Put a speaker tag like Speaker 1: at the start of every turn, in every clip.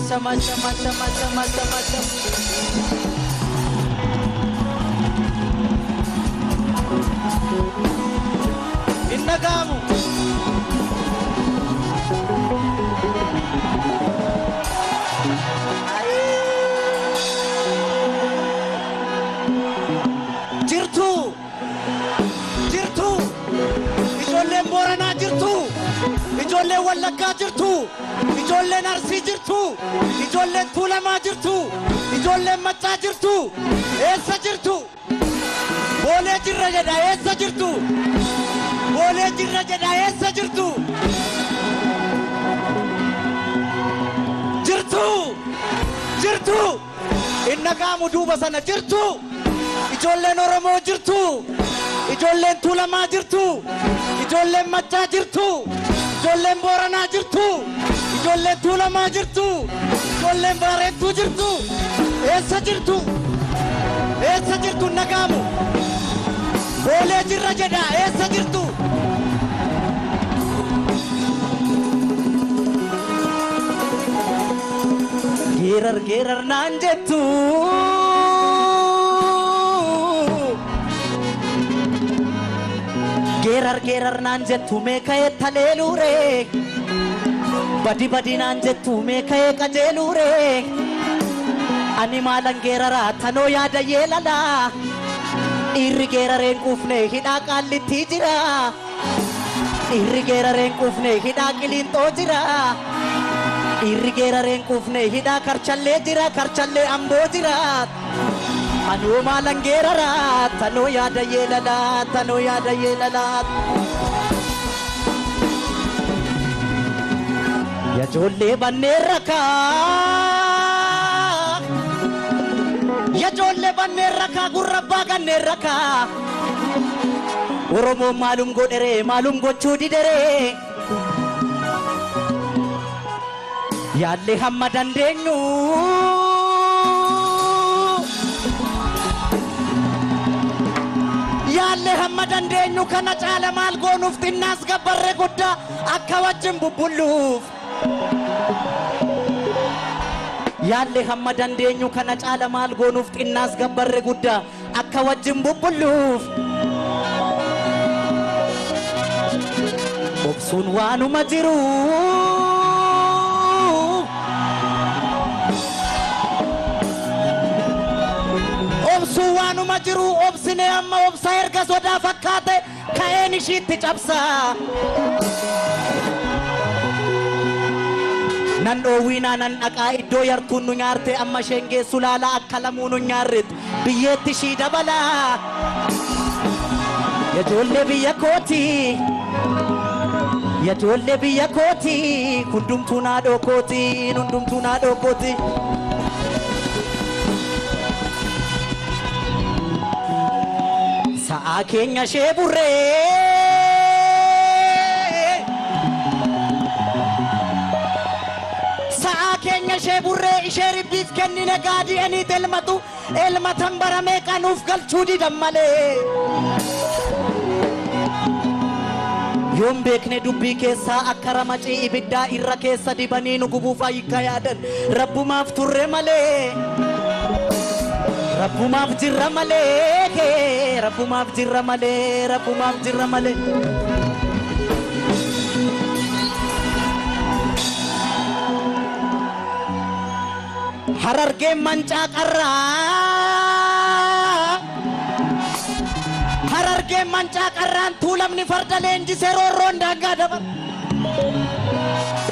Speaker 1: Ashama ashama ashama ashama ashama ashama. Hin dhaga'amu. Jirtu, jirtu, ijoolleen Booranaa jirtu, ijoolleen Wallaggaa jirtu, ijoolleen Arsii jirtu, ijoolleen Tuulamaa jirtu, ijoolleen Maccaa jirtu, eessa jirtu? Boolee jirra jedha, eessa jirtu? Boolee jirra jedha, eessa jirtu? Jirtu, jirtu, hin dhaga'amu duuba sana, jirtu. Ijoolleen Oromoo jirtu, ijoolleen Tuulamaa jirtu, ijoolleen Maccaa jirtu, ijoolleen Booranaa jirtu, ijoolleen Tuulamaa jirtu, ijoolleen Baarentuu jirtu, eessa jirtu? Eessa jirtu? Hin dhaga'amu. Boolee jirra jedha, eessa jirtu? Geerar geerar naan jettu. Geerar geerar naan jettu mee ka'ee taleeluure. Badi badi naan jettu mee ka'ee qajeeluure. Ani maalan geeraraa tanoo yaada yeelalaa. Dhiirri geerareen quufne hidhaa qaallittii jira. Dhiirri geerareen quufne hidhaa qiliinxoo jira. Dhiirri geerareen quufne hidhaa karchallee jira, karchallee amboo jira. Anoo maalan geeraraa tanoo yaada yeelalaa, tanoo yaada yeelalaa. Yajoollee banneen rakaa. Yajoollee banneen rakaa, gurra abbaa ganneen rakaa. Oromoon maalum godheree, maalum gochuu dideree. Yaallee hamma dandeenyu. Yaallee hamma dandeenyu kana caala maal goonuuf, xinnaas gabbarree guddaa akka wajjin bubbulluuf. Yaallee hamma dandeenyu kana caala maal goonuuf, xinnaas gabbarree guddaa akka wajjin bubbulluuf. Obsuun waanuma jiru. Obsuun waanuma jiru, obsinee amma obsa erga sodaa fakkaate ka'een ishiitti cabsaa. Nan dhoowwiinaa nan dhaqaa iddoo yartuun nu nyaarte, amma isheen geessu laalaa akka lamuu nu nyaarretti biyyeetti ishii dabalaa. Yajoollee biyya kooti, yajoollee biyya kooti, hundumtuu naadhoo kooti, hundumtuu naadhoo kooti. Sa'aa keenya ishee burree. Sa'aa keenya ishee burree, ishee ribbiif kennine gaadii eniit elmatu, elmatan baramee qanuuf galchuu didan malee. Yoon beekne dubbii keessaa akka ramacii ibiddaa irra keessa dibanii nu gubuuf ayyikka yaadan, rabbumaaf turre malee. Rabbumaaf jirra malee, rabbumaaf jirra malee, rabbumaaf jirra malee. Harargeen mancaa qarraa. Harargeen mancaa qarraan Tuulamni farda leenjisee roorroon daangaa dabar.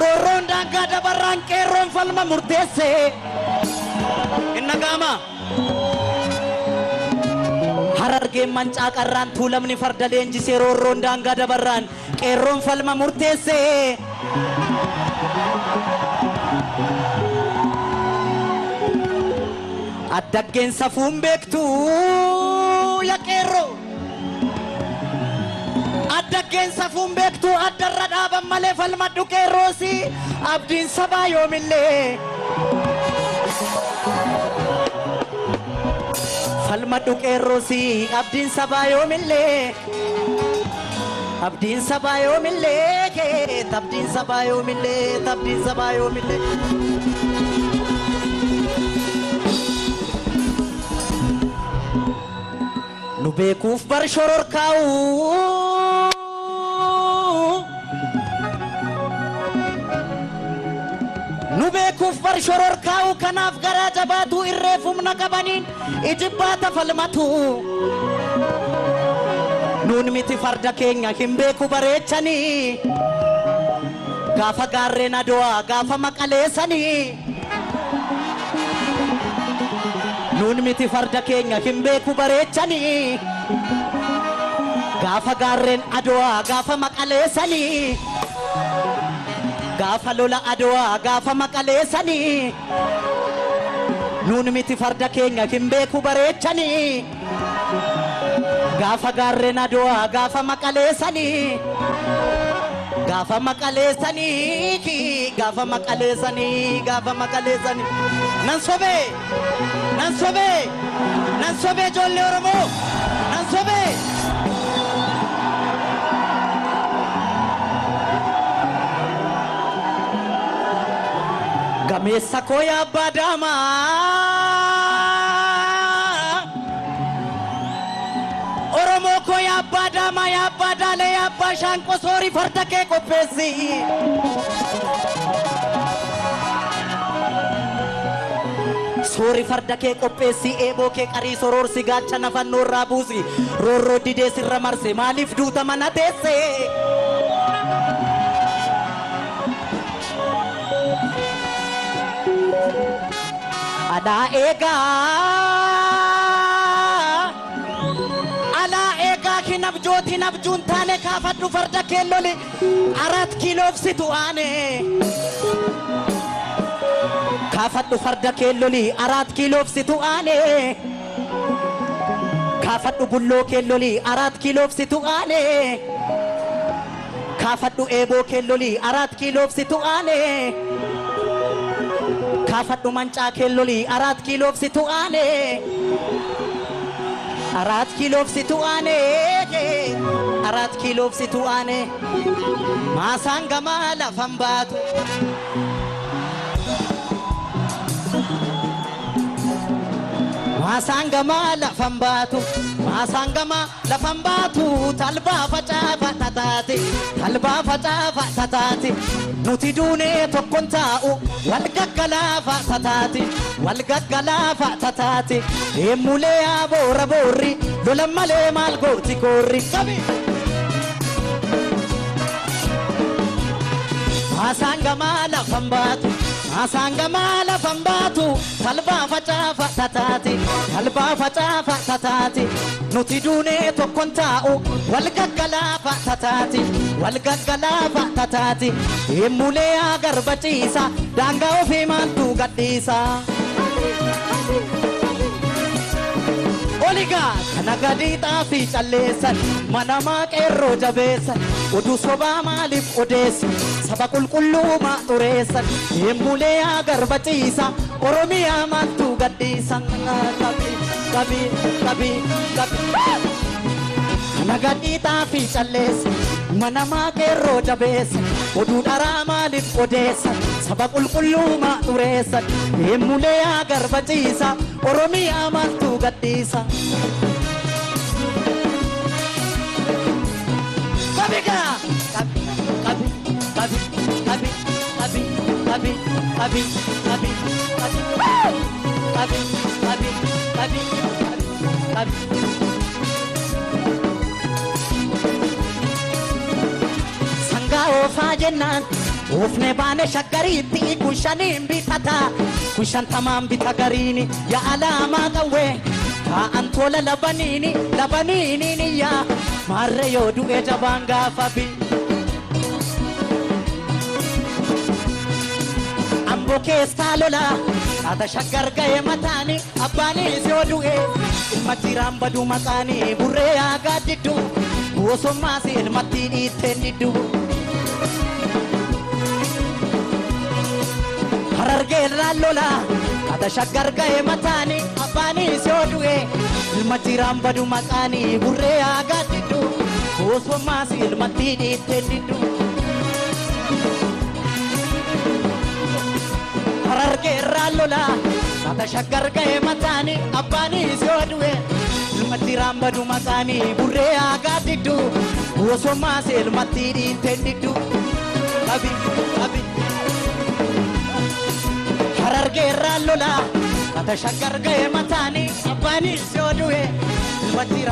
Speaker 1: Roorroon daangaa dabarraan qeerroon falma murteesse. Hin dhaga'amaa? Harargeen mancaa qarraan Tuulamni farda leenjisee roorroon daangaa dabarraan qeerroon falma murteesse. Addaggeen safuun beektu ya qeerroo. Addaggeen safuun beektu addarra dhaaban malee, falmadhu qeerroosi abdiin sabaa yoomillee. Falmadhu qeerroosi abdiin sabaa yoomillee. Abdiin sabaa yoomillee, abdiin sabaa yoomillee, abdiin sabaa yoomillee. Nu beekuuf bar shororkaa'u. Nu beekuuf bar shororkaa'u kanaaf garaa jabaatu irreef humna qabaniin ijibbaata falmatu. Nuun miti farda keenya hin beeku bareechanii. Gaafa gaarreen Adowaa gaafa maqaleessanii. Nuun miti farda keenya hin beeku bareechanii. Gaafa gaarreen Adowaa gaafa maqaleessanii. Gaafa lola Adowaa gaafa maqaleessanii. Nuun miti farda keenya hin beeku bareechanii. Gaafa gaarreen Adowaa gaafa maqaleessanii. Gaafa maqaleessanii gaafa maqaleessanii gaafa maqaleessanii. Nan sobee nan sobee nan sobee ijoollee Oromoo nan sobee. Gameessa koo yaa abbaa daamaa. Oromoo koo yaa abbaa daamaa yaa abbaa daalee yaa abbaa shaanqoo soorii farda kee qopheessi. Soori farda kee qopheessi eeboo kee qarii soroorsi gaachana fannoo irraa buusi roorroo didee sirra marse maaliif duuta mana teesse. Alaa eegaa alaa eegaa hin abjooti hin abjuun taane kaafadhu farda kee loli 4 kiiloof situ aane. Kaafadhu farda kee loli 4 kiiloof situ aane. Kaafadhu bulloo kee loli 4 kiiloof situ aane. Kaafadhu eeboo kee loli 4 kiiloof situ aane. Kaafadhu mancaa kee loli 4 kiiloof situ aane. 4 kiiloof situ aane. 4 kiiloof situ aane. Maasaan gamaa lafan baatu. Maasaan gamaa lafan baatu. Maasaan gamaa lafan baatu. Talbaa facaafa tataate. Talbaa facaafa tataate. Nuti duunee tokkoon taa'u. Wal gaggalaafa tataate. Wal gaggalaafa tataate. Eemulee aboora boorri. Lola malee maal gooti koorri. Qabi! Maasaan gamaa lafan baatu. Maasaan gamaa lafan baatu. Talbaa facaafa tataate. Talbaa facaafa tataate. Nuti duunee tokkoon taa'u. Wal gaggalaafa tataate. Wal gaggalaafa tataate. Eemulee agarba ciisa. Daangaa ofii maaltu gadhiisa. Oligaa kana gadi xaafii calleessan mana qeerroo jabeessan oduu sobaa maaliif odeessu saba qulqulluumaa xureessan eemulee agarba ciisa Oromiyaa maaltu gadhiisa. Qabi qabi qabi qabi. Kana gadi xaafii calleessan mana qeerroo jabeessan oduu dharaa maaliif odeessan saba qulqulluumaa xureessan eemulee agarba ciisa Oromiyaa maaltu gadhiisa. Qabigaa qabi qabi qabi qabi qabi qabi qabi qabi qabi qabi qabi qabi. Sangaa oofaa jennaan oofne baane shaggariitti kun shaniin bitata kun shantamaan bita gariini yaa alaamaa qawwee taa'an tola labaniini labaniini yaa maarree yoo du'e jabaan gaafa bi. Amboo keessaa lola haata shaggar ga'e mataani abbaanis yoo du'e ilma jiraan baduu maqaani burree yaa gaaddiddu bosommaas ilmatti dhiitteen diddu. Harargeerraa lola haata shaggar ga'e mataani abbaanis yoo du'e ilma jiraan baduu maqaani burree yaa gaaddiddu bosommaas ilmatti dhiitteen diddu. Harargeerraa lola haata shaggar ga'e mataani abbaanis yoo du'e Ilmatti badu maqaanii burree aagaa diddu. Osoo elmatti dhiiteen diddu. Qabi qabi. Harargeerraa lola. Kata shaggar ga'e mataanii abbaanis yoo du'e. Ilmatti